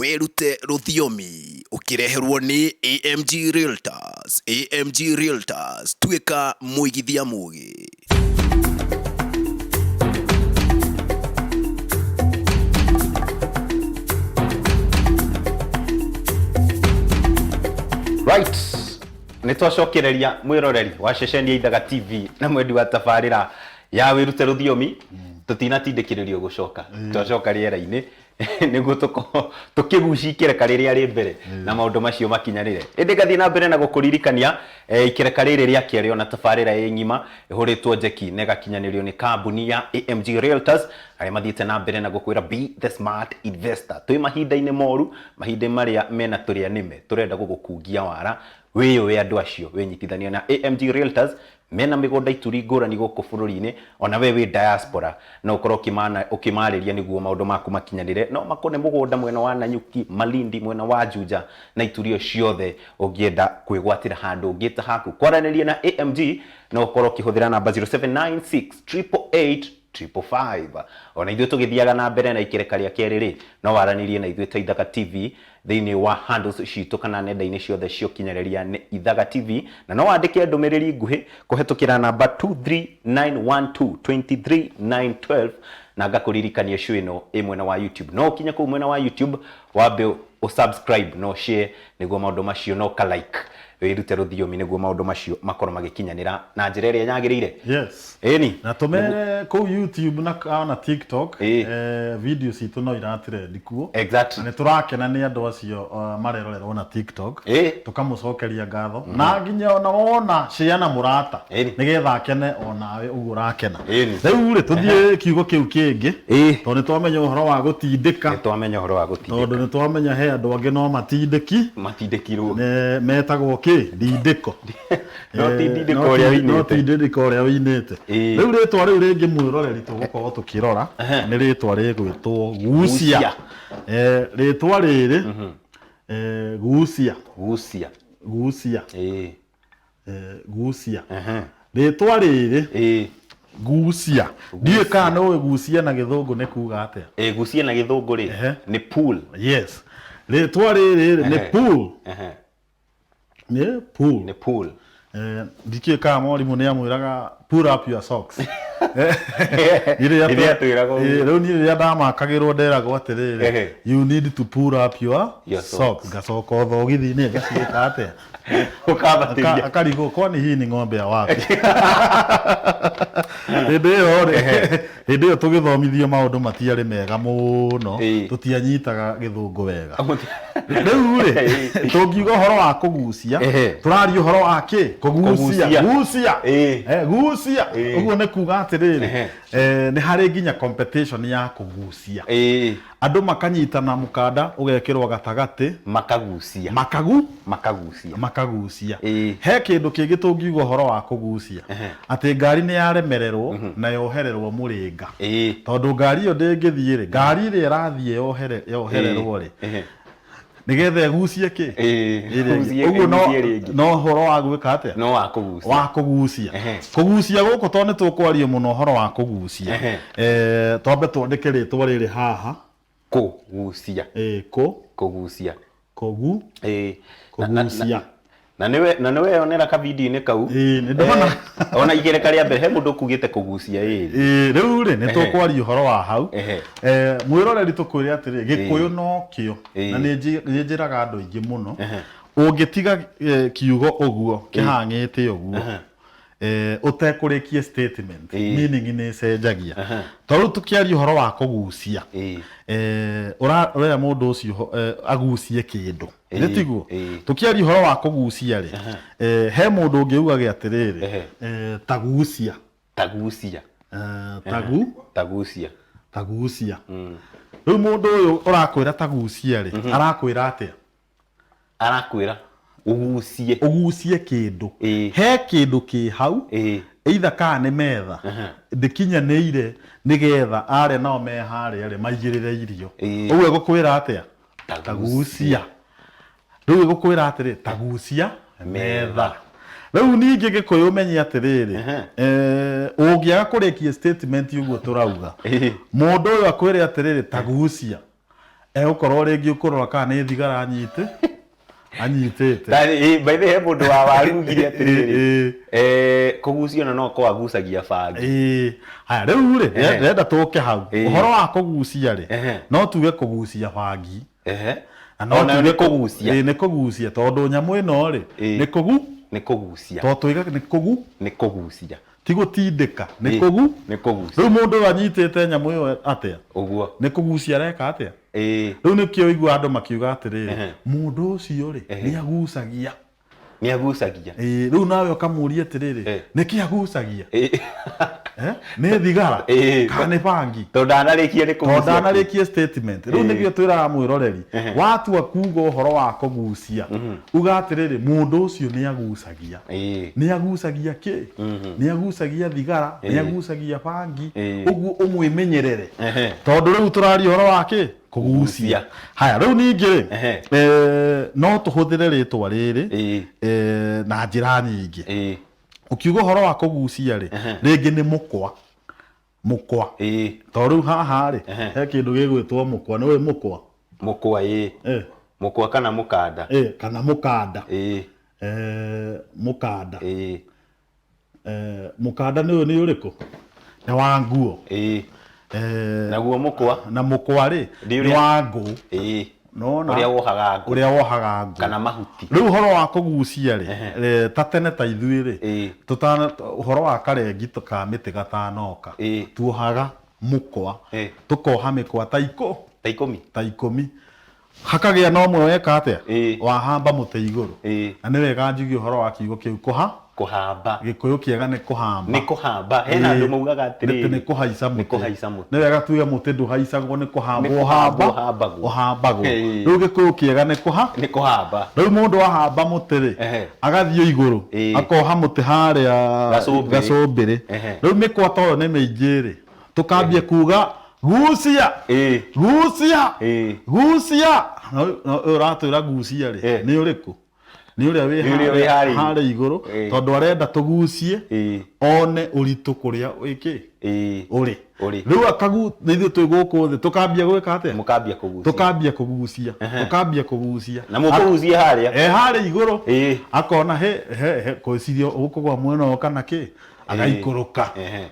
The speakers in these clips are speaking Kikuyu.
Wĩrute Rũthiomi ũkĩreherwo nĩ AMG Realtors. AMG Realtors, tuĩka mũigithia mũgĩ. Right. Nĩ twacokereria mwĩroreri wa ceceni ya Ithaga TV na mwendi wa tabarĩra ya wĩrute rũthiomi. Tũtinatindĩkĩrĩrio gũcoka, twacoka rĩera-inĩ nĩguo tũkorwo tũkĩgucia ikereka rĩrĩa rĩ mbere na maũndũ macio makinyanĩre. Ĩndĩ ngathiĩ na mbere na gũkũririkania ikereka rĩrĩ rĩa kerĩ ona tabarĩra ĩ ng'ima ĩhũrĩtwo njeki na ĩgakinyanĩrio nĩ kambuni ya AMG Realtors arĩa mathiĩte na mbere na gũkwĩra be the smart investor. Twĩ mahinda-inĩ moru, mahinda marĩa mena tũrĩa nĩme, tũrenda gũgũkungia wara, wĩyũe andũ acio, wĩnyitithanie na AMG Realtors. Mena mĩgũnda ituri ngũrani gũkũ bũrũri-inĩ, ona we wĩ diaspora no ũkorwo ũkĩmarĩria nĩguo maũndũ maku makinyanĩre. No makũne mũgũnda mwena wa Nanyuki, Malindi, mwena wa Juja na ituri o ciothe ũngĩenda kwĩgwatĩra handũ ũngĩ ta haku. Kwaranĩria na AMG no ũkorwo ũkĩhũthĩra namba 0796 888 555. Ona ithuĩ tũgĩthiaga na mbere na ikereka rĩa kerĩ rĩ, no waranĩrie na ithuĩ ta Ithaga TV thĩinĩ wa handles citũ kana nenda-inĩ ciothe cia ũkinyanĩria nĩ Ithaga TV, na no wandĩke ndũmĩrĩri nguhĩ kũhetũkĩra namba 23912, 23912, na ngakũririkania show ĩno ĩ mwena wa YouTube. No ũkinye kũu mwena wa YouTube wambe ũ subscribe na ũ share nĩguo maũndũ macio na ũka like wĩrute rũthiomi nĩguo maũndũ macio makorwo magĩkinyanĩra na njĩra ĩrĩa yagĩrĩire. Yes. Ĩni. Na tũmere kũu YouTube na ona TikTok video citũ no iratrend kuo. Exactly. Na nĩ tũrakena nĩ andũ acio marerorera ona TikTok. Tũkamũcokeria ngatho. Na nginya ona wona share na mũrata. Nĩgetha akene onawe ũguo ũrakena. Rĩu rĩ tũthiĩ kiugo kĩu kĩngĩ. Tondũ nĩ twamenya ũhoro wa gũtindĩka. Nĩ twamenya ũhoro wa gũtindĩka. Tondũ nĩ twamenya he andũ angĩ no matindĩki. Matindĩkirwo. Metagwo kĩ? Ndindĩko. No ti ndindĩko ũrĩa ũinĩte. No ti ndindĩko ũrĩa ũinĩte. Rĩu rĩtwa rĩu rĩngĩ mwĩroreri tũgũkorwo tũkĩrora nĩ rĩtwa rĩgwĩtwo gucia. Rĩtwa rĩrĩ gucia. Gucia. Gucia. Gucia. Rĩtwa rĩrĩ gucia. Ndiũĩ kana nĩ ũĩ gucia na gĩthũngũ nĩ kuga atĩa. Gucia na gĩthũngũ rĩ nĩ pull. Yes. Rĩtwa rĩrĩ nĩ pull. Nĩ pull. Nĩ pull. Ndikĩũĩ kana mwarimũ nĩ amwĩraga pull up your socks. Rĩrĩa atwĩraga ũguo. Rĩu niĩ rĩrĩa ndamakagĩrwo nderagwo atĩrĩrĩ, you need to pull up your socks. Ngacoka thogithi-inĩ ngaciĩka atĩa? Ũkambatĩria. Akarigwo kwani hii ni ng'ombe ya wapi? Hĩndĩ ĩyo rĩ, hĩndĩ ĩyo tũgĩthomithio maũndũ matiarĩ mega mũno, tũtianyitaga gĩthũngũ wega. Rĩu rĩ, tũngiuga ũhoro wa kũgucia, tũraria ũhoro wa kĩ? Kũgucia. Gucia. Gucia. Ũguo nĩ kuga atĩrĩrĩ, nĩ harĩ nginya competition ya kũgucia. Andũ makanyitana mũkanda ũgekĩrwo gatagatĩ. Makagucia. Makagu? Makagucia. Makagucia. He kĩndũ kĩngĩ tũngiuga ũhoro wa kũgucia. Atĩ ngari nĩ yaremererwo na yohererwo mũrĩnga. Tondũ ngari ĩyo ndĩngĩthiĩ rĩ, ngari ĩrĩa ĩrathiĩ yohererwo rĩ, nĩgetha ĩgucie kĩ? Ĩrĩa ĩngĩ. Ũguo no no ũhoro wa gwĩka atĩa? No wa kũgucia. Wa kũgucia. Kũgucia gũkũ tondũ nĩ tũkwaria mũno ũhoro wa kũgucia. Twambe twandĩke rĩtwa rĩrĩ haha. Kũgucia. Kũ. Kũgucia. Kũgu. Kũgucia. Na nĩwe na nĩweyonera ka video-inĩ kau. Ĩĩ nĩ ndona. Ona igereka rĩa mbere he mũndũ ũkugĩte kũgucia ĩĩ. Ĩĩ rĩu rĩ nĩ tũkwaria ũhoro wa hau. Mwĩroreri tũkwĩre atĩrĩ gĩkũyũ no kĩo na nĩ njĩraga andũ aingĩ mũno ũngĩtiga kiugo ũguo kĩhang'ĩte ũguo ũtekũrĩkia statement meaning nĩ ĩcenjagia. Ta rĩu tũkĩaria ũhoro wa kũgucia ũrera mũndũ ũcio agucie kĩndũ. Githĩ tiguo? Tũkĩaria ũhoro wa kũgucia rĩ, he mũndũ ũngĩ ugage atĩrĩrĩ, tagucia. Tagucia. Tagu? Tagucia. Tagucia. Rĩu mũndũ ũyũ ũrakwĩra tagucia rĩ, arakwĩra atĩa? Arakwĩra ũgucie. Ũgucie kĩndũ. He kĩndũ kĩ hau, either kana nĩ metha, ndĩkinyanĩire nĩgetha arĩa nao me harĩa rĩ, maigĩrĩre irio. Ũguo egũkwĩra atĩa? Tagucia. Rĩu ĩgũkwĩra atĩrĩ, tagucia metha. Rĩu ningĩ Gĩkũyũ ũmenye atĩrĩrĩ, ũngĩaga kũrĩkia statement ũguo tũrauga, mũndũ ũyũ akwĩre atĩrĩrĩ, tagucia. Egũkorwo rĩngĩ ũkũrora kana nĩ thigara anyite anyitĩte. By the way, he mũndũ wa waru ugire atĩrĩrĩ, kũgucia ona no akorwo agucagia bangi. Ĩĩ. Haya rĩu rĩ, ndĩrenda tũke hau. Ũhoro wa kũgucia rĩ, no tuge kũgucia bangi. Na no Onayo tuge nĩ kũgucia. Ĩĩ, nĩ kũgucia tondũ nyamũ ĩno rĩ, nĩ kũgu Nĩ kũgucia. Tondũ tũiga nĩ kũgu Nĩ kũgucia. Ti gũtindĩka, nĩ kũgu Nĩ kũgucia. Rĩu mũndũ ũyũ anyitĩte nyamũ ĩyo atĩa? Ũguo. Nĩ kũgucia areka atĩa? Ĩĩ. Rĩu nĩkĩo ũiguaga andũ makiuga atĩrĩrĩ, mũndũ ũcio rĩ, nĩ agucagia. Nĩ agucagia. Ĩĩ, rĩu nawe ũkamũria atĩrĩrĩ, nĩkĩ agucagia? Nĩ thigara? Kana nĩ bangi? Tondũ ndanarĩkia nĩ Tondũ kũgucia. ndanarĩkia statement. Rĩu nĩkĩo twĩraga mwĩroreri, watua kuga ũhoro wa kũgucia, uga atĩrĩrĩ, mũndũ ũcio nĩ agucagia. Nĩ agucagia kĩ? Nĩ agucagia thigara, nĩ agucagia bangi, ũguo ũmwĩmenyerere. Tondũ rĩu tũraria ũhoro wa kĩ? Kũgucia. Haya, rĩu ningĩ rĩ, no tũhũthĩre rĩtwa rĩrĩ na njĩra nyingĩ. Ũkiuga ũhoro wa kũgucia rĩ, rĩngĩ nĩ mũkwa. Mũkwa. Tondũ rĩu haha rĩ, he kĩndũ gĩgwĩtwo mũkwa. Nĩ ũĩ mũkwa? Mũkwa, ĩĩ. Mũkwa kana mũkanda. Kana mũkanda. Mũkanda. Mũkanda nĩ ũyũ nĩ ũrĩkũ? Nĩ wa nguo. Naguo mũkwa? Na mũkwa rĩ, nĩ wa ngũ. Nĩwona? Ũrĩa wohaga ngũ. Ũrĩa wohaga ngũ. Kana mahuti. Rĩu ũhoro wa kũgucia rĩ, ta tene ta ithuĩ rĩ, tũtana, ũhoro wa karengi ka mĩtĩ gatanoka, tuohaga mũkwa, tũkoha mĩkwa ta Ta ikũmi. Ta ikũmi. Hakagĩa na ũmwe weka atĩa? Wahamba mũtĩ igũrũ. Na nĩ wega njuge ũhoro wa kiugo kĩu kũha. Kũhamba. Gĩkũyũ kĩega nĩ kũhamba. Nĩ kũhamba. Hena andũ maugaga atĩrĩrĩ. Nĩ kũhaica mũtĩ. Nĩ kũhaica mũtĩ. Nĩ wega tuge mũtĩ ndũhaicagwo, nĩ kũhambwo Nĩ kũhambwo ũhambagwo. ũhambagwo. Rĩu gĩkũyũ kĩega nĩ kũha. Nĩ kũhamba. Rĩu mũndũ ahamba mũtĩ rĩ, agathiĩ igũrũ, akoha mũtĩ harĩa Gacũmbĩrĩ. gacũmbĩrĩ. Rĩu mĩkwa ta ĩyo nĩ mĩingĩ rĩ, tũkambia kuga gucia, gucia, gucia. Na ũyũ ũratwĩra gucia rĩ, nĩ ũrĩkũ? Nĩ ũrĩa wĩ Nĩ ũrĩa wĩ harĩa harĩa igũrũ, tondũ arenda tũgucie, one ũritũ kũrĩa wĩkĩ? Ũrĩ. Ũrĩ. Rĩu akagu, nĩ ithuĩ twĩ gũkũ thĩ, tũkambia gwĩka atĩa? Mũkambia kũgucia. Tũkambia kũgucia. Tũkambia kũgucia. Na mũkũgucia harĩa? Harĩa igũrũ. Akona he, he, he, kwĩciria ũkũgwa mwena ũyũ kana kĩ? Agaikũrũka.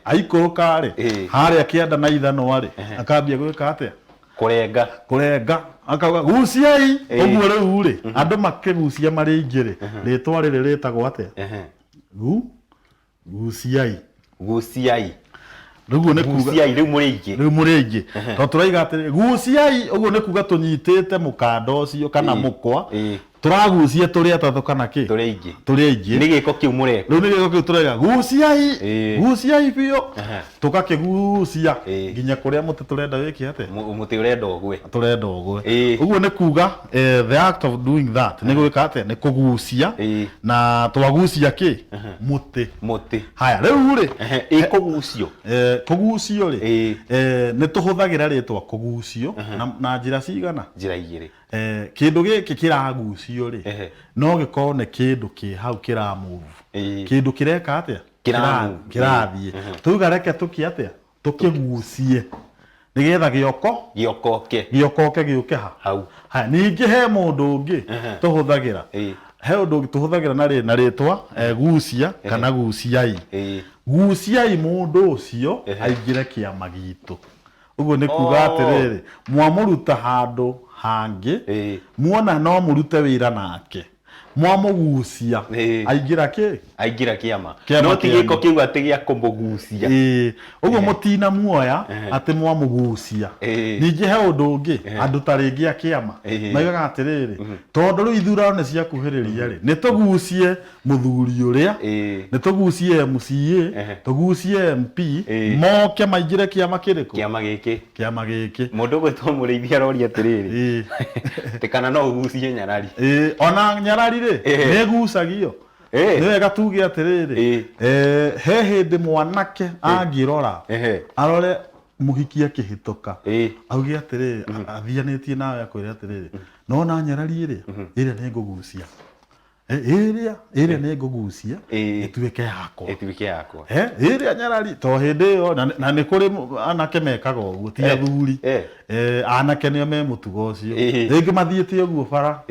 Aikũrũka rĩ, harĩa kĩanda na ithanwa rĩ, akambia gwĩka atĩa? Kũrenga. Kũrenga. Akauga guciai. Ũguo rĩu rĩ, andũ makĩgucia marĩ aingĩ rĩ, rĩtwa rĩrĩ rĩtagwo atĩa? Guciai. Guciai. Rĩu ũguo nĩ kuga Guciai, rĩu mũrĩ aingĩ. Rĩu mũrĩ aingĩ. Tondũ tũraiga atĩrĩ, guciai, ũguo nĩ kuga tũnyitĩte mũkanda ũcio kana mũkwa, tũragucia tũrĩ atatũ kana kĩ? Tũrĩ aingĩ. Tũrĩ aingĩ. Nĩ gĩko kĩu mũreka. Rĩu nĩ gĩko kĩu tũreka. Guciai, guciai biũ. Tũgakĩgucia nginya kũrĩa mũtĩ tũrenda wĩke atĩa? Mũtĩ ũrenda ũgwe. Tũrenda ũgwe. Ũguo nĩ kuga, the act of doing that nĩ gwĩka atĩa? Nĩ kũgucia. Na twagucia kĩ? Mũtĩ. Mũtĩ. Haya, rĩu rĩ, Ĩ kũgucio. Kũgucio rĩ, nĩ tũhũthagĩra rĩtwa kũgucio na njĩra cigana? Njĩra igĩrĩ. Kĩndũ gĩkĩ kĩragucio rĩ, no gĩkorwo nĩ kĩndũ kĩ hau kĩra move. Kĩndũ kĩreka atĩa? Kĩra move. Kĩrathiĩ. Tuga reke tũkĩ atĩa? Tũkĩgucie. Nĩgetha gĩoko? Gĩokoke. Gĩokoke gĩũke ha? Hau. Haya, ningĩ he mũndũ ũngĩ tũhũthagĩra. He ũndũ ũngĩ tũhũthagĩra na rĩtwa, gucia kana guciai. Guciai mũndũ ũcio aingĩre kĩama gitũ. Ũguo nĩ kuga atĩrĩrĩ, mwamũruta handũ hangĩ, muona no mũrute wĩra nake. Mwamũgucia, aingĩra kĩ? Aingĩra kĩama. Kĩama No ti kĩanyu. gĩko kĩu atĩ gĩa kũmũgucia. Ũguo mũtina muoya atĩ mwamũgucia. Ningĩ he ũndũ ũngĩ, andũ ta rĩngĩ a kĩama, maigaga atĩrĩrĩ, tondũ rĩu ithurano nĩ ciakuhĩrĩria rĩ, nĩ tũgucie mũthuri ũrĩa, nĩ tũgucie MCA, tũgucie MP, moke maingĩre kĩama kĩrĩkũ? Kĩama gĩkĩ. Kĩama gĩkĩ. Mũndũ ũgwĩtwo mũrĩithi aroria atĩrĩrĩ, atĩ kana no ũgucie nyarari. Ona nyarari rĩ, nĩ ĩgucagio. Nĩ wega tuge atĩrĩrĩ, he hĩndĩ mwanake angĩrora, arore mũhiki akĩhĩtũka, auge atĩrĩrĩ, athianĩtie nawe akwĩre atĩrĩrĩ, nona nyarari ĩrĩa, ĩrĩa nĩ ngũgucia. Ĩrĩa ĩrĩa nĩ ngũgucia ĩtuĩke yakwa. Ĩtuĩke yakwa. Ĩrĩa nyarari to hĩndĩ ĩyo na nĩ kũrĩ anake mekaga ũguo ti athuri. Anake nĩo me mũtugo ũcio. Rĩngĩ mathiĩte ũguo bara,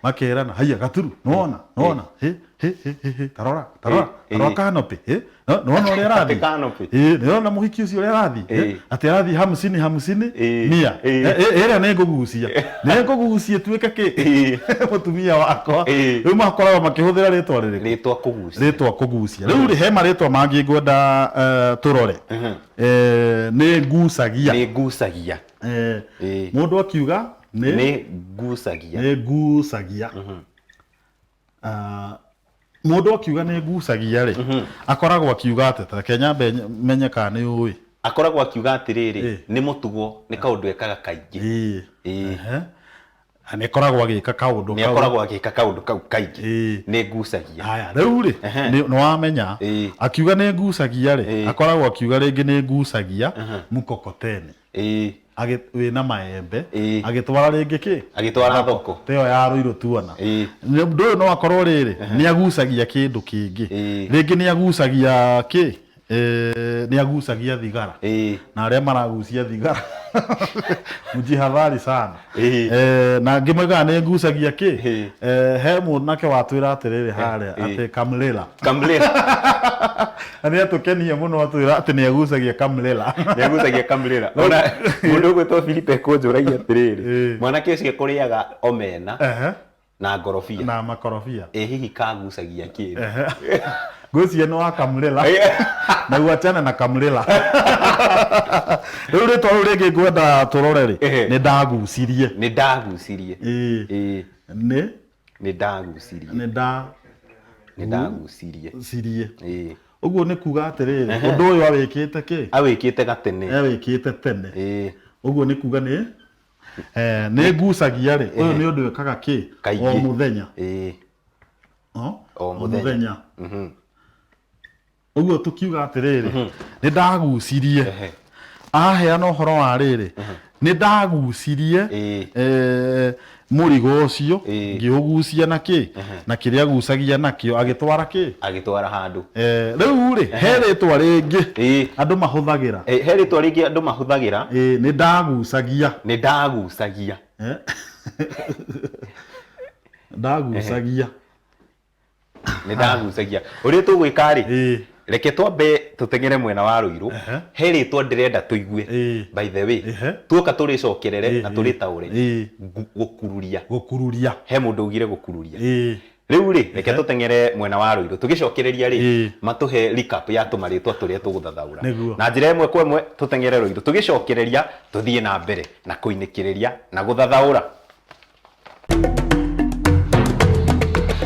makerana haiya gaturu nĩwona nĩwona hĩ hĩ hĩ hĩ hĩ tarora tarora tarora canopy nĩwona ũrĩa arathiĩ. Canopy. Nĩwona mũhiki ũcio ũrĩa arathiĩ, atĩ arathiĩ hamsini hamsini mia. Ĩrĩa nĩ ngũgucia nĩ ngũgucia ĩtuĩke kĩ mũtumia wakwa. Rĩu makoragwo makĩhũthĩra rĩtwa rĩrĩkũ? Rĩtwa kũgucia. Rĩtwa kũgucia. Rĩu rĩ he marĩtwa mangĩ ngwenda tũrore. Nĩ ngucagia. Nĩ ngucagia. Mũndũ akiuga nĩ nĩ ngucagia. Nĩ ngucagia. Mũndũ akiuga nĩ ngucagia rĩ, akoragwo akiuga atĩ ta reke nyambe menye kana nĩ ũĩ. Akoragwo akiuga atĩrĩrĩ, nĩ mũtugo, nĩ kaũndũ ekaga kaingĩ. Nĩ akoragwo agĩka kaũndũ kau. Nĩ akoragwo agĩka kaũndũ kau kaingĩ. Nĩ ngucagia. Haya, rĩu rĩ, nĩ wamenya, akiuga nĩ ngucagia rĩ, akoragwo akiuga rĩngĩ nĩ ngucagia mkokoteni. Wĩna maembe, agĩtwara rĩngĩ kĩ? Agĩtwara thoko. Ta ĩyo ya Rũirũ tuona. Ũndũ ũyũ no akorwo rĩrĩ, nĩ agucagia kĩndũ kĩngĩ. Rĩngĩ nĩ agucagia kĩ? Nĩ agucagia thigara. Na arĩa maragucia thigara mjihadhari sana. Na angĩ moigaga nĩ ngucagia kĩ? He mwanake watwĩra atĩrĩrĩ harĩa atĩ Kamlela. Kamlela. Na nĩ atũkenie mũno atwĩra atĩ nĩ agucagia Kamlela. Nĩ agucagia Kamlela. Ona mũndũ ũgwĩtwo Philippe ekũnjũragia atĩrĩrĩ, mwanake ũcio ekũrĩaga omena na ngorobia. Na makorobia. Ĩ hihi kagucagia kĩndũ? Ngwĩciria nĩ wa Kamlela. Na uachane na Kamlela. Rĩu rĩtwa rĩu rĩngĩ ngwenda tũrore rĩ, nĩ ndagucirie. Nĩ ndagucirie. Nĩ? Nĩ ndagucirie. Nĩ nda Nĩ ndagucirie. Cirie. Ũguo nĩ kuga atĩrĩrĩ, ũndũ ũyũ awĩkĩte kĩ? Awĩkĩte gatene. Awĩkĩte tene. Ũguo nĩ kuga nĩ nĩ ngucagia rĩ, ũyũ nĩ ũndũ wĩkaga kĩ? Kaingĩ. O mũthenya. O mũthenya. Ũguo tũkiuga atĩrĩrĩ, nĩ ndagucirie. Aheana ũhoro wa rĩrĩ, nĩ ndagucirie mũrigo ũcio, ngĩũgucia na kĩ? Na kĩrĩa agucagia nakĩo, agĩtwara kĩ? Agĩtwara handũ. Rĩu rĩ, he rĩtwa rĩngĩ andũ mahũthagĩra. He rĩtwa rĩngĩ andũ mahũthagĩra. Nĩ ndagucagia. Nĩ ndagucagia. Ndagucagia. Nĩ ndagucagia. Ũrĩa tũgwĩka rĩ, reke twambe tũteng'ere mwena wa Rũirũ. He rĩtwa ndĩrenda tũigue, by the way. Tuoka tũrĩcokerere na tũrĩtaũre. Gũkururia. Gũkururia. He mũndũ ugire gũkururia. Rĩu rĩ, reke tũteng'ere mwena wa Rũirũ. Tũgĩcokereria rĩ, matũhe recap ya tũmarĩtwa tũrĩa tũgũthathaũra. Na njĩra ĩmwe kwa ĩmwe tũteng'ere Rũirũ. Tũgĩcokereria tũthiĩ na mbere na kũinĩkĩrĩria na gũthathaũra.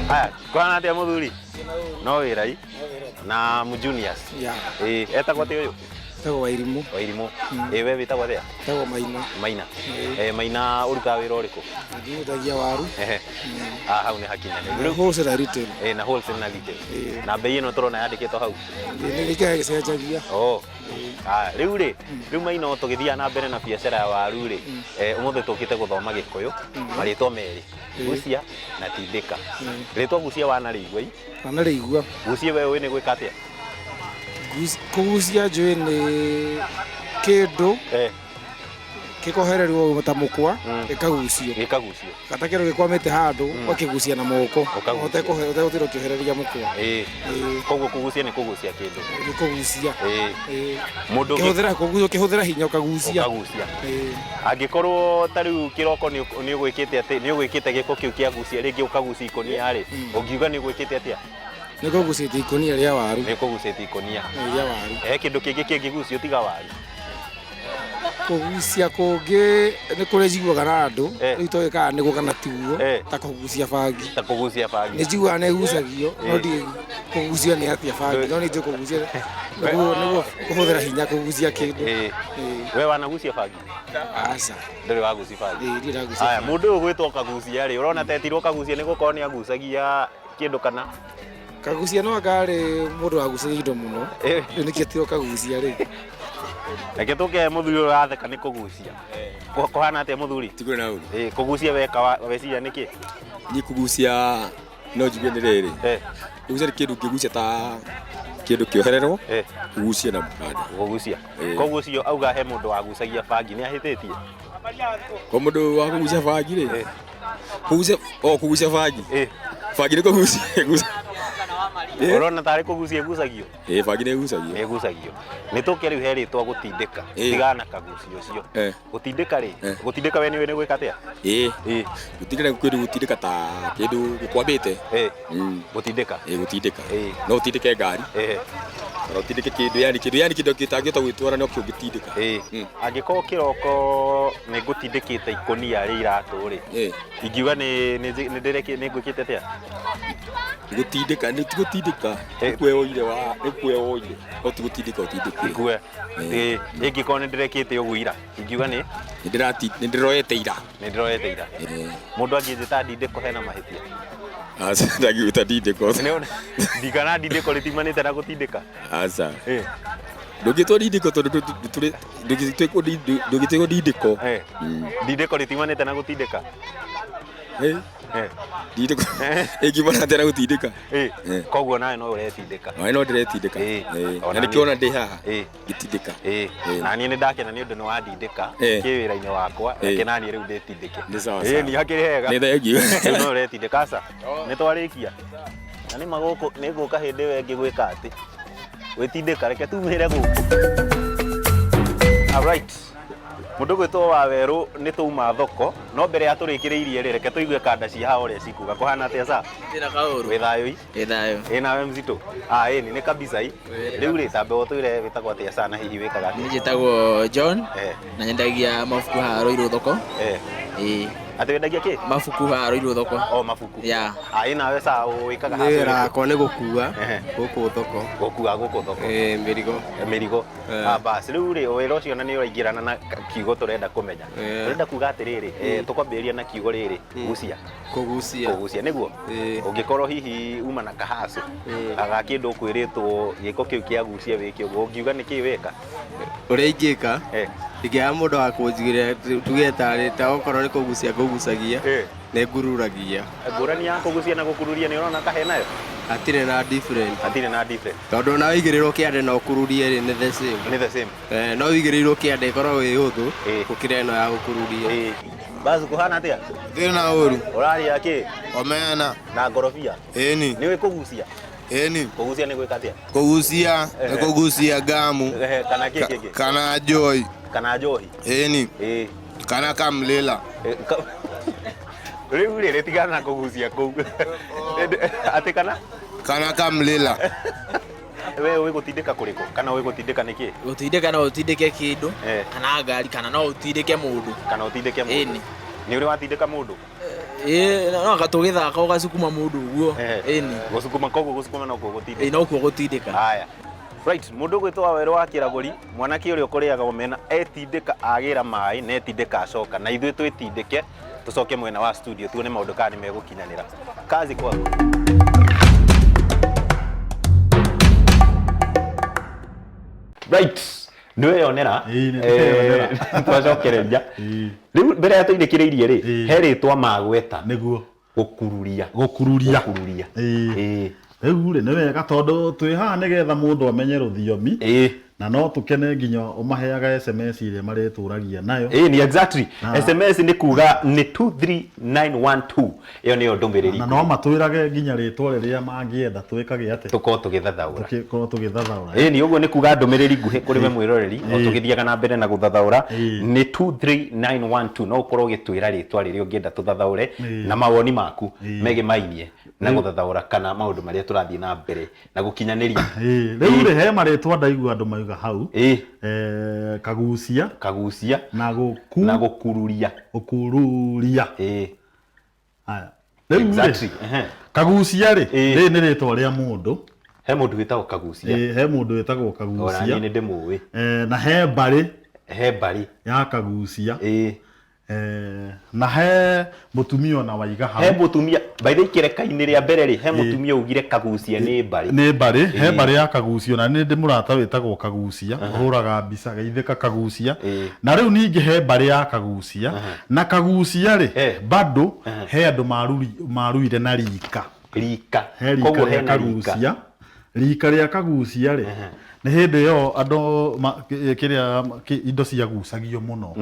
Aya, kũhana atĩa mũthuri? No wĩrai na Mjunius. Etagwo atĩa ũyũ? Etagwo Wairimũ. Wairimũ. We wĩtagwo atĩa? Etagwo Maina. Maina. Maina ũrutaga wĩra ũrĩkũ? Nyendagia waru. Hau nĩ hakinyanĩru. Wholesale na retail. Na wholesale na retail. Na bei ĩno tũrona yandĩkĩtwo hau? Nĩ gĩkĩra gĩcenjagia. Rĩu rĩ, rĩu Maina tũgĩthiaga na mbere na biacara ya waru rĩ, ũmũthĩ tũkĩte gũthoma Gĩkũyũ, marĩtwa merĩ, Gucia na Tindĩka. Rĩtwa Gucia wanarĩigua i? Wanarĩigua. Gucia we ũĩ nĩ gwĩka atĩa? Kũgucia njũĩ nĩ kĩndũ gĩkohererwo ta mũkwa, gĩkagucio. Gĩkagucio. Kata kĩndũ gĩkwamĩte handũ, ũgakĩgucia na moko. Ũtegũtinda ũkĩohereria mũkwa. Koguo kũgucia nĩ kũgucia kĩndũ. Nĩ kũgucia. Mũndũ ũngĩ- Ũkĩhũthĩra hinya ũkagucia. Ũkagucia. Angĩkorwo ta rĩu kĩroko nĩ ũgwĩkĩte atĩ, nĩ ũgwĩkĩte gĩko kĩu kĩa gucia, rĩngĩ ũkagucia ikũnia rĩ, ũngiuga nĩ ũgwĩkĩte atĩa? Nĩ kũgucĩtie ikũnia rĩa waru. Nĩ kũgucĩtie ikũnia. Rĩa waru. He kĩndũ kĩngĩ kĩngĩgucio tiga waru? Kũgucia kũngĩ nĩ kũrĩa njiguaga na andũ, rĩu toĩ kana nĩguo kana tiguo, ta kũgucia bangi. Ta kũgucia bangi. Nĩ njiguaga nĩ ĩgucagio, no ndiũĩ kũgucia nĩ atĩa bangi, no nĩ njũĩ kũgucia nĩguo kũhũthĩra hinya kũgucia kĩndũ. We wanagucia bangi? Aca. Ndũrĩ wagucia bangi? Ĩĩ, ndirĩ ndagucia Aya, bangi. mũndũ ũyũ ũgwĩtwo Kagucia rĩ, ũrona ta etirwo Kagucia nĩ gũkorwo nĩ agucagia kĩndũ kana? Kagucia no anga arĩ mũndũ wagucagia indo mũno. Rĩu nĩkĩo etirwo Kagucia rĩ. Reke tũke mũthuri ũyũ ũratheka nĩ kũgucia. Kũhana atĩa mũthuri? Ti kwĩna ũru. Kũgucia weka weciria nĩkĩ? Niĩ kũgucia No njigue nĩ rĩrĩ. Kũgucia nĩ kĩndũ ũngĩgucia ta kĩndũ kĩohererwo ũgucie na mũkanda. Kũgucia. Koguo ũcio auga he mũndũ wagucagia bangi nĩ ahĩtĩtie? Kwa mũndũ wa kũgucia bangi rĩ, kũgucia o kũgucia bangi. Bangi nĩ kũgucia ĩgucia. Ũrona tarĩ kũgucia ĩgucagio? Ĩĩ bangi nĩ ĩgucagio. Nĩ ĩgucagio. Nĩ tũke rĩu he rĩtwa gũtindĩka. Tigana na kagucio ũcio. Gũtindĩka rĩ, gũtindĩka we nĩũĩ nĩ gwĩka atĩa? Ĩĩ. Gũtindĩka nĩ kĩndũ gũtindĩka ta kĩndũ gĩkwamĩte. Gũtindĩka. Ĩĩ gũtindĩka. No ũtindĩke ngari. Kana ũtindĩke kĩndũ yani kĩndũ yani kĩndũ gĩtangĩhota gwĩtwara no kĩo ũngĩtindĩka. Angĩkorwo kĩroko nĩ ngũtindĩkĩte ikũnia rĩa iratũ rĩ, ingiuga nĩ nĩ nĩ ngwĩkĩte atĩa? Gũtindĩka nĩ ti gũtindĩka nĩ kuoya woire wa nĩ kuoya woire no ti gũtindĩka ũtindĩkire. Kuoya. Ĩĩ ingĩkorwo nĩ ndĩrekĩte ũguo ira ingiuga nĩ nĩ ndĩroete ira. Nĩ ndĩroete ira. Mũndũ angĩnjĩta ndindĩko hena mahĩtia? Aca ndangĩgwĩta ndindĩko. Ndikana ndindĩko rĩtiumanĩte na gũtindĩka? Aca. Ndũngĩtwo ndindĩko tondũ ndũngĩtwĩrwo ndindĩko. Ndindĩko rĩtiumanĩte na gũtindĩka? Ndindĩko ĩngiumana atĩa na gũtindĩka? Koguo nawe no ũretindĩka? Nawe no ndĩretindĩka. Na nĩkĩo ona ndĩ haha ngĩtindĩka. Na niĩ nĩ ndakena nĩ ũndũ nĩ wandindĩka kĩwĩra-inĩ wakwa, reke naniĩ rĩu ndĩtindĩke. Nĩ sawa sawa. Nĩ hakĩrĩ hega. Nĩ thengiũ. Rĩu no ũretindĩka aca? Nĩ twarĩkia? Na nĩ ma gũkũ nĩ ngũka hĩndĩ ĩyo ĩngĩ gwĩka atĩ gwĩtindĩka, reke tumĩre gũkũ. Alright. Mũndũ gwĩtwo Wawerũ nĩ twauma thoko, no mbere ya tũrĩkĩrĩirie rĩ, reke tũigue kanda cia haha ũrĩa cikuga. Kũhana atĩa sa? Ndĩna kaũru. Wĩ thayũ i? Wĩ thayũ. Ĩ nawe mzito? Ah, ĩni nĩ kabisa i. Rĩu rĩ, tambe ũtwĩre wĩtagwo atĩa sa na hihi wĩkaga atĩa? Niĩ njĩtagwo John na nyendagia mabuku haha Ruiru thoko. Ĩĩ. Atĩ wendagia kĩ? Mabuku haha Ruiru thoko. O mabuku. Yeah. Ah, ĩ nawe sa wĩkaga Niĩ wĩra wakwa nĩ gũkua gũkũ thoko. Gũkua gũkũ thoko. Ĩĩ mĩrigo. Mĩrigo. Ah, bas rĩu rĩ wĩra ũcio na nĩ ũraingĩrana na kiugo tũrenda kũmenya. Tũrenda kuga atĩrĩrĩ, tũkwambĩrĩria na kiugo rĩrĩ, gucia. Kũgucia. Kũgucia nĩguo. Ũngĩkorwo hihi uma na kahacu ga kĩndũ ũkwĩrĩtwo gĩko kĩu kĩa gucia wĩke ũguo, ũngiuga nĩ kĩĩ weka? Ũrĩa ingĩka, ingĩaga mũndũ wa kũnjigĩrĩra tuge tarĩ ta okorwo nĩ kũgucia ngũgucagia, nĩ ngururagia. Ngũrani ya kũgucia na gũkururia nĩ ũrona ta he nayo? Hatirĩ na different. Hatirĩ na different. Tondũ ona wĩigĩrĩrwo kĩande na ũkururie rĩ, nĩ the same. Nĩ the same. No wĩigĩrĩirwo kĩande ĩkoragwo ĩ hũthũ gũkĩra ĩno ya gũkururia. Bazu kũhana atĩa? Thĩna na ũru. Ũrarĩa kĩ? Omena. Na ngorobia? Ĩni. Nĩ ũĩ kũgucia? Ĩni. Kũgucia nĩ gwĩka atĩa? Kũgucia nĩ kũgucia ngamu. Kana kĩ kĩngĩ? Kana njohi. Kana njohi? Ĩni. Kana kamlila. Rĩu rĩ rĩtigana na kũgucia kũu. Atĩ kana? Kana kamlila. We ũĩ gũtindĩka kũrĩkũ? Kana ũĩ gũtindĩka nĩ kĩ? Gũtindĩka no ũtindĩke kĩndũ kana ngari kana no ũtindĩke mũndũ. Kana ũtindĩke mũndũ. Ĩni. Nĩ ũrĩ watindĩka mũndũ? Ĩĩ no anga tũgĩthaka ũgacukuma mũndũ ũguo. Ĩni. Gũcukuma koguo gũcukuma nokuo gũtindĩka. Ĩĩ nokuo gũtindĩka. Haya. Right, mũndũ ũgwĩtwo Wawerũ wa Kĩragũri, mwanake ũrĩa ũkũrĩaga omena etindĩka agĩra maĩ na etindĩka acoka, na ithuĩ twĩtindĩke tũcoke mwena wa studio tuone maũndũ kana nĩ megũkinyanĩra. Kazi kwaku. Right, nĩ weyonera. Twacokereria. Rĩu mbere ya tũinĩkĩrĩirie rĩ, he rĩtwa magweta. Nĩguo. Gũkururia. Gũkururia. Gũkururia. Ĩĩ. Rĩu rĩ nĩ wega tondũ twĩ haha nĩgetha mũndũ amenye rũthiomi na no tũkene nginya ũmaheaga SMS ĩrĩa marĩtũragia nayo. Ĩĩ ni exactly. SMS nĩ kuga nĩ 23912. Ĩyo nĩyo ndũmĩrĩri. Na no matwĩrage nginya rĩtwa rĩrĩa mangĩenda twĩkage atĩa? Tũkorwo tũgĩthathaũra. Tũkorwo tũgĩthathaũra. Ĩĩ ni ũguo nĩ kuga ndũmĩrĩri nguhĩ kũrĩ we mwĩroreri o tũgĩthiaga na mbere na gũthathaũra nĩ 23912 no ũkorwo ũgĩtwĩra rĩtwa rĩrĩa ũngĩenda tũthathaũre na mawoni maku megemainie na gũthathaũra kana maũndũ marĩa tũrathiĩ na mbere na gũkinyanĩria. Rĩu rĩ he marĩtwa ndaigua andũ mauga hau. Kagucia. Kagucia. Na gũku. Na gũkururia. Gũkururia. Haya. Rĩu rĩ, Exactly. Kagucia rĩ, rĩrĩ nĩ rĩtwa rĩa mũndũ. He mũndũ wĩtagwo Kagucia. He mũndũ wĩtagwo Kagucia. Ona niĩ nĩ ndĩmũĩ. Na he mbarĩ. He mbarĩ. Ya Kagucia. Na he mũtumia ona waiga hau. He mũtumia, by the way kĩreka-inĩ rĩa mbere rĩ, he mũtumia ugire Kagucia nĩ mbarĩ. Nĩ mbarĩ, he mbarĩ ya Kagucia na nĩ ndĩ mũrata wĩtagwo Kagucia, ũhũraga mbica geithĩka Kagucia. Na rĩu ningĩ he mbarĩ ya Kagucia, na Kagucia rĩ, bado he andũ maruire na rika. Rika. He rika Koguo rĩa hena rika. kagucia. Rika rĩa kagucia rĩ, nĩ hĩndĩ ĩyo andũ kĩrĩa indo ciagucagio mũno.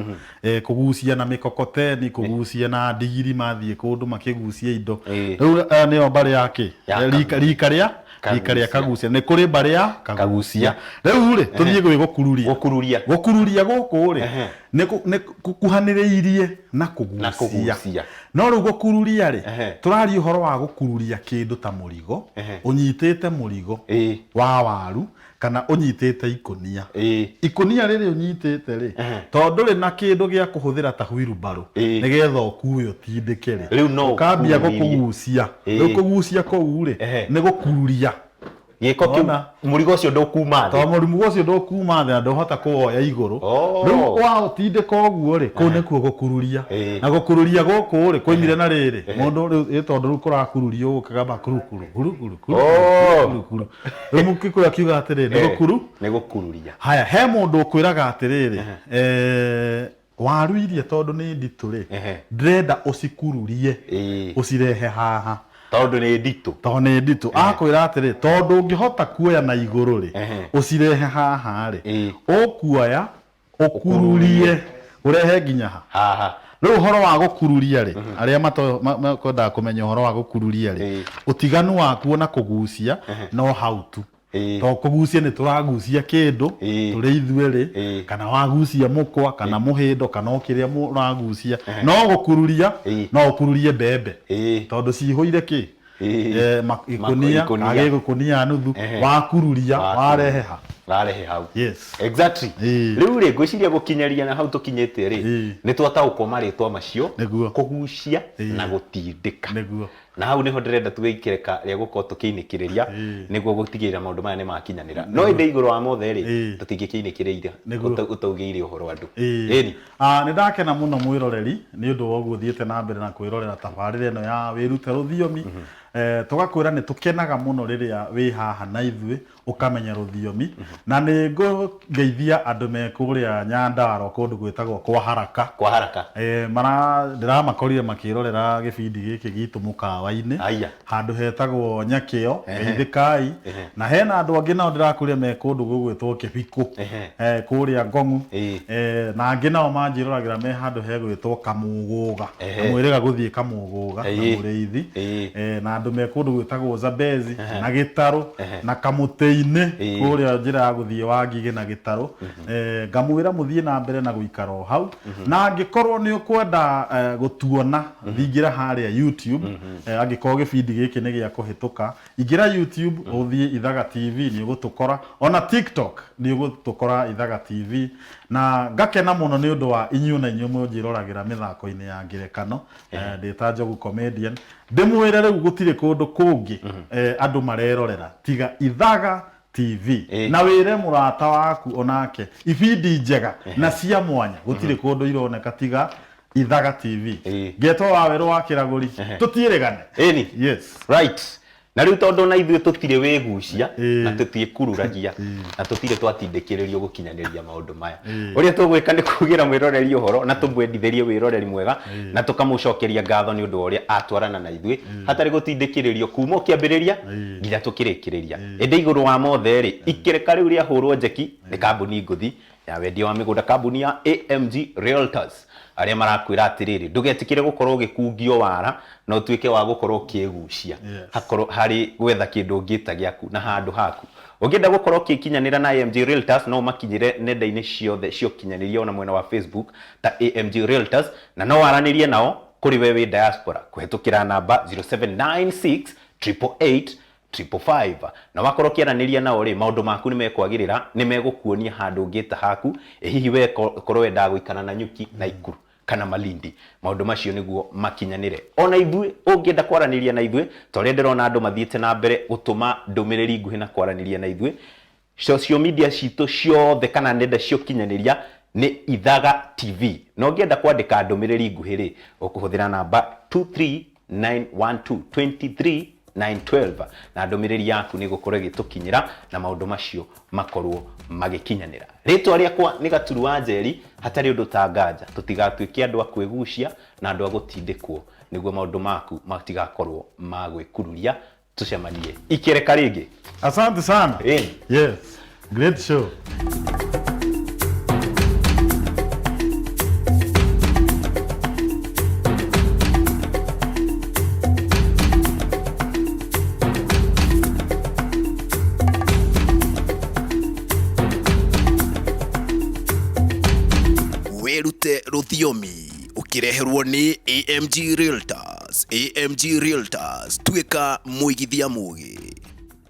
Kũgucia na mĩkokoteni, kũgucia na ndigiri, mathiĩ kũndũ makĩgucia indo. Rĩu aya nĩyo mbarĩ ya kĩ? Ya Rika, rika rĩa rika rĩa kagucia. Nĩ kũrĩ mbarĩ ya kagucia. Rĩu rĩ, tũthiĩ gwĩ gũkururia. Gũkururia. Gũkururia gũkũ rĩ, nĩ gũkuhanĩrĩirie na Na kũgucia. kũgucia. No rĩu gũkururia rĩ, tũraria ũhoro wa gũkururia kĩndũ ta mũrigo, ũnyitĩte mũrigo wa waru kana ũnyitĩte ikũnia. Ikũnia rĩrĩ ũnyitĩte rĩ, tondũ ndũrĩ na kĩndũ gĩa kũhũthĩra ta wheelbarrow nĩgetha ũkue ũtindĩke rĩ, Rĩu no ũkambia ũkururie. gũkũgucia. Rĩu kũgucia kũu rĩ, nĩ gũkururia. Gĩko kĩu, mũrigo ũcio ndũkuma thĩ. Tondũ mũrigo ũcio ndũkuma thĩ na ndũhota kũwoya igũrũ. Rĩu waũtindĩka ũguo rĩ, kũu nĩkuo gũkururia. Na gũkururia gũkũ rĩ, kwoimire na rĩrĩ, mũndũ rĩu ĩ tondũ rĩu kũrakururio ũguo kagamba kuru kuru kuru kuru kuru kuru kuru. Rĩu mũgĩkũyũ akiuga atĩrĩrĩ, nĩ gũkuru? Nĩ gũkururia. Haya, he mũndũ ũkwĩraga atĩrĩrĩ, waru iria tondũ nĩ nditũ rĩ, ndĩrenda ũcikururie, ũcirehe haha. Tondũ nĩ nditũ. Tondũ nĩ nditũ. Akwĩra atĩrĩ, tondũ ũngĩhota kuoya na igũrũ rĩ, ũcirehe haha rĩ, ũkuoya, ũkururie, ũrehe nginya ha? Haha. Rĩu ũhoro wa gũkururia rĩ, arĩa makwendaga kũmenya ũhoro wa gũkururia rĩ, ũtiganu wakuo na kũgucia no hau tu. Tondũ kũgucia nĩ tũragucia kĩndũ tũrĩ ithuerĩ, kana wagucia mũkwa kana mũhĩndo kana o kĩrĩa ũragucia. No gũkururia no ũkururie mbembe tondũ cihũire kĩ? Ikũnia, agĩgũkũnia nuthu, wakururia, warehe ha? Warehe hau. Yes. Exactly. Rĩu rĩ, ngwĩciria gũkinyeria na hau tũkinyĩte rĩ, nĩ twataũkwo marĩtwa macio, kũgucia na gũtindĩka. Nĩguo. Na hau nĩho ndĩrenda tuge ikereka rĩa gũkorwo tũkĩinĩkĩrĩria nĩguo gũtigĩrĩra maũndũ maya nĩ makinyanĩra. No ĩndĩ igũrũ wa mothe rĩ, tũtingĩkĩinĩkĩrĩria ũtaugĩire ũhoro andũ. Ĩni. Nĩ ndakena mũno mwĩroreri nĩ ũndũ wa ũguo ũthiĩte na mbere na kwĩrorera tabarĩra ĩno ya wĩrute rũthiomi. Tũgakwĩra nĩ tũkenaga mũno rĩrĩa wĩ haha na ithuĩ ũkamenya rũthiomi. Na nĩ ngũgeithia andũ me kũrĩa Nyandarua kũndũ gwĩtagwo kwa Haraka. Kwa Haraka. Ndĩramakorire makĩrorera gĩbindi gĩkĩ gitũ mũkawa-inĩ. Handũ hetagwo Nyakĩo, geithĩkai. Na hena andũ angĩ nao ndĩrakorire me kũndũ gũgwĩtwo Kĩbikũ, kũrĩa Ngong'u. Na angĩ nao manjĩroragĩra me handũ hegwĩtwo Kamũgũga. Kamwĩrĩga gũthiĩ Kamũgũga na Mũrĩithi. Na andũ me kũndũ gwĩtagwo Zambezi na Gĩtarũ na Kamũtĩ-inĩ kũrĩa njĩra ya gũthiĩ Wangigĩ na Gĩtarũ. Ngamwĩra mũthiĩ na mbere na gũikara o hau. Na angĩkorwo nĩ ũkwenda gũtuona, thingĩra harĩa YouTube. Angĩkorwo gĩbindi gĩkĩ nĩ gĩa kũhĩtũka, ingĩra YouTube ũthiĩ Ithaga TV nĩ ũgũtũkora, ona TikTok nĩ ũgũtũkora Ithaga TV. Na ngakena mũno nĩ ũndũ wa inyuĩ na inyuĩ mũnjĩroragĩra mĩthako-inĩ ya ngerekano. Ndĩ ta Njogu Comedian. Ndĩmwĩre rĩu gũtirĩ kũndũ kũngĩ andũ marerorera tiga Ithaga TV. Na wĩre mũrata waku onake ibindi njega na cia mwanya gũtirĩ kũndũ ironeka tiga Ithaga TV. Ngetwo wa werũ wa Kĩragũri, tũtiĩrĩgane. Ĩni. Yes. Right. Na rĩu tondũ na ithuĩ tũtirĩ wĩgucia na tũtiĩkururagia na tũtirĩ twatindĩkĩrĩrio gũkinyanĩria maũndũ maya. Ũrĩa tũgwĩka nĩ kugĩra mwĩroreri ũhoro na tũmwendithĩrie wĩroreri mwega na tũkamũcokeria ngatho nĩ ũndũ wa ũrĩa atwarana na ithuĩ hatarĩ gũtindĩkĩrĩrio kuma ũkĩambĩrĩria nginya tũkĩrĩkĩrĩria. Ĩndĩ igũrũ wa mothe rĩ, ikereka rĩu rĩahũrwo njeki nĩ kambuni ngũthi ya wendia wa mĩgũnda, kambuni ya AMG Realtors, arĩa marakwĩra atĩrĩrĩ, ndũgetĩkĩre gũkorwo ũgĩkungio wara na ũtuĩke wa gũkorwo ũkĩĩgucia hakorwo harĩ gwetha kĩndũ ũngĩta gĩaku na handũ haku. Ũngĩenda gũkorwo ũkĩkinyanĩra na AMG Realtors no ũmakinyĩre nenda-inĩ ciothe cia ũkinyanĩria ona mwena wa Facebook ta AMG Realtors, na no waranĩrie nao kũrĩ we wĩ diaspora kũhetũkĩra namba 0796 888 555. Na wakorwo ũkĩaranĩria nao rĩ, maũndũ maku nĩ mekwagĩrĩra, nĩ megũkuonia handũ ũngĩta haku. Ĩ hihi we korwo wendaga gũikara na nyuki na Ikuru kana Malindi, maũndũ macio nĩguo makinyanĩre. Ona ithuĩ ũngĩenda kwaranĩria na ithuĩ, ta ũrĩa ndĩrona andũ mathiĩte na mbere gũtũma ndũmĩrĩri nguhĩ na kwaranĩria na ithuĩ, social media citũ ciothe kana nenda cia ũkinyanĩria nĩ Ithaga TV. Na ũngĩenda kwandĩka ndũmĩrĩri nguhĩ rĩ, ũkũhũthĩra namba 23912, 912 na ndũmĩrĩri yaku nĩ ĩgũkorwo ĩgĩtũkinyĩra na maũndũ macio makorwo magĩkinyanĩra. Rĩtwa rĩakwa nĩ Gaturu wa Njeri, hatarĩ ũndũ ta nganja tũtigatuĩke andũ a kwĩgucia na andũ a gũtindĩkwo nĩguo maũndũ maku matigakorwo ma gwĩkururia. Tũcemanie ikereka rĩngĩ. Asante sana. Ĩni. Yes, great show. Wĩrute rũthiomi ũkĩreherwo nĩ AMG Realtors. AMG Realtors, tuĩka mũigithia mũgĩ.